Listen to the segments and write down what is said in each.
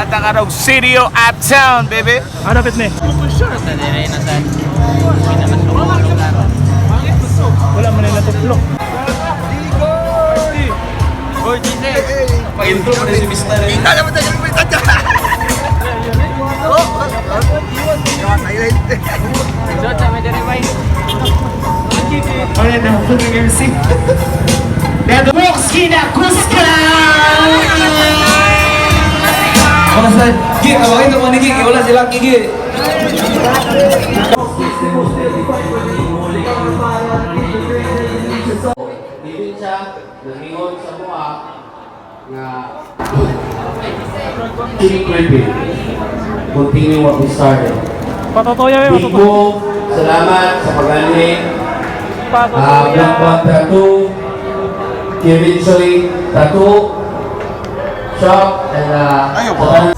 Naata ka og CDO Uptown, baby. Ah, dapat ni. Wala man nila tuplok. Pag-intro mo na si Mr. Kita naman tayo lumitan ka. Ano na, MC. Wala sa Gi, tawagin mo ni Gi, wala sila Gi. Dili siya nangingon sa buha nga keep gripping. Continue what we started. Patotoya, eh, Big patotoya. Bo, salamat sa pag-anhi. Patotoya. Black One Tattoo, Kevin Choi Tattoo, Shop, and Ayaw ba?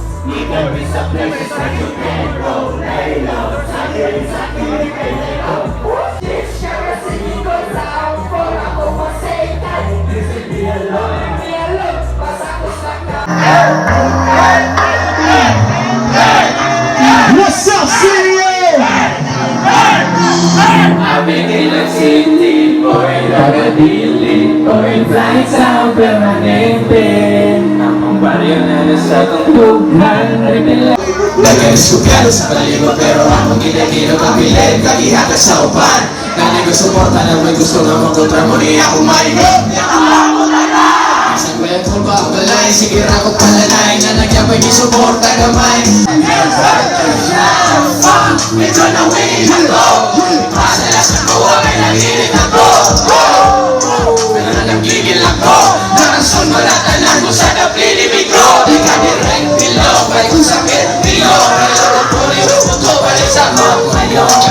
What's up, CDO? City boy, taga-dili boy, flight sound permanente. Ang baryo na nasa tungtugan, Nagkaisugal sa paligo pero akong ginagino pabilin Kagihata sa upan. Nanay ko suporta na may gusto nga magkontra mo niya akong mainom. Isang kwento ba balay, sige ra ko palanay na nagyabay ni suporta gamay. Fuck, medyo na win ako. Padala sa kuha may nanginit ako. Pero na nagigil ako. Narason mo na tanan ko sa napilimig ko. Di ka direct below, may kung sakit niyo. Pero ko ko balik sa mga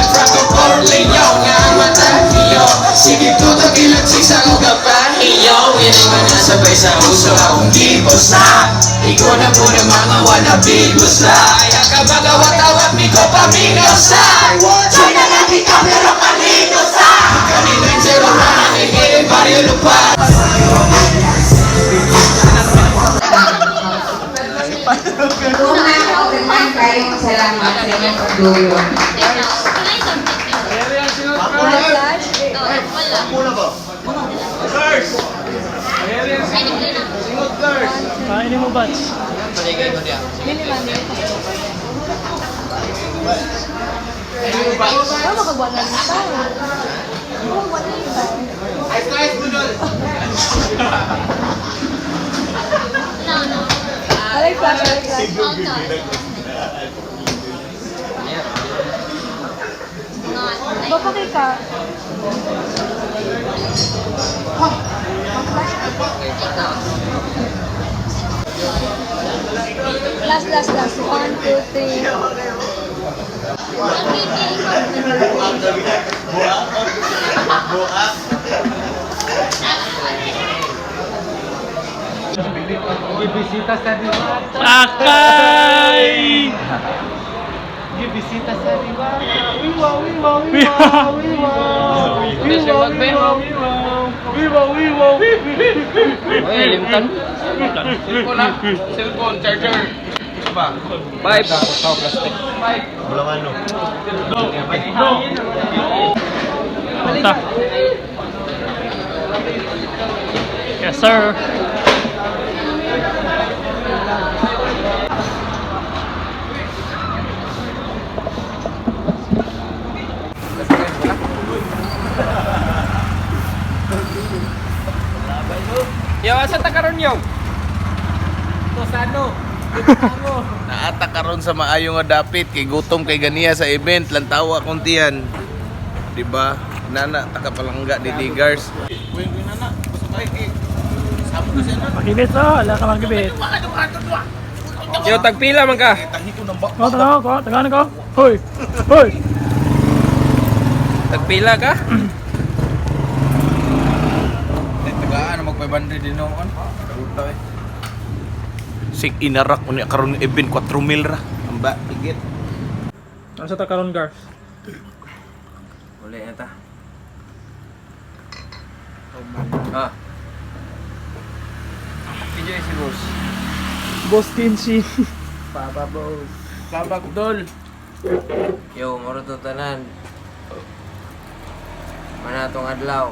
Franco Corleone nga ang mata niyo. Sige ko tagilan sa ko kapahiyo. Hindi man nasabay sa uso akong di sa. Ikaw na muna mga wannabe gusa. Kaya ka magawat-awat mi ko paminaw sa. China na di ka pero kanino sa. Kanino yung zero na nagiging baryo lupa. Una, daghan kayong salamat sa inyong pagduyo. Kainin mo, Bats. Alay flash, alay flash. Bapakay ka. Last, last, last. One, two, three. Akay! Wiwa, wiwa, Oy, limtan. Cellphone na. Cellphone, charger. Isa pa. Five. Punta. Yes, sir. Yo, asa ta karon yo? Naata karon sa maayo nga dapit kay gutom kay ganiya sa event lantawa akong tiyan. Di ba? Nana taka palangga ni Digars. Pakibit, oh. Ala ka magibit. Yo, tagpila man ka. Ko, taga ko, taga ko. Hoy! Hoy! Tagpila ka? Eh, tagaan mag 500 din noon. Karuta eh. Sig inarak unya karon nga event 4 mil ra. Amba higit. Ano sa takaron, Garf? Uli na ta. Ah. Enjoy si boss. Boss Kinshi. Papa Boss. Babak dol. Yo, moro to tanan. Manatong adlaw.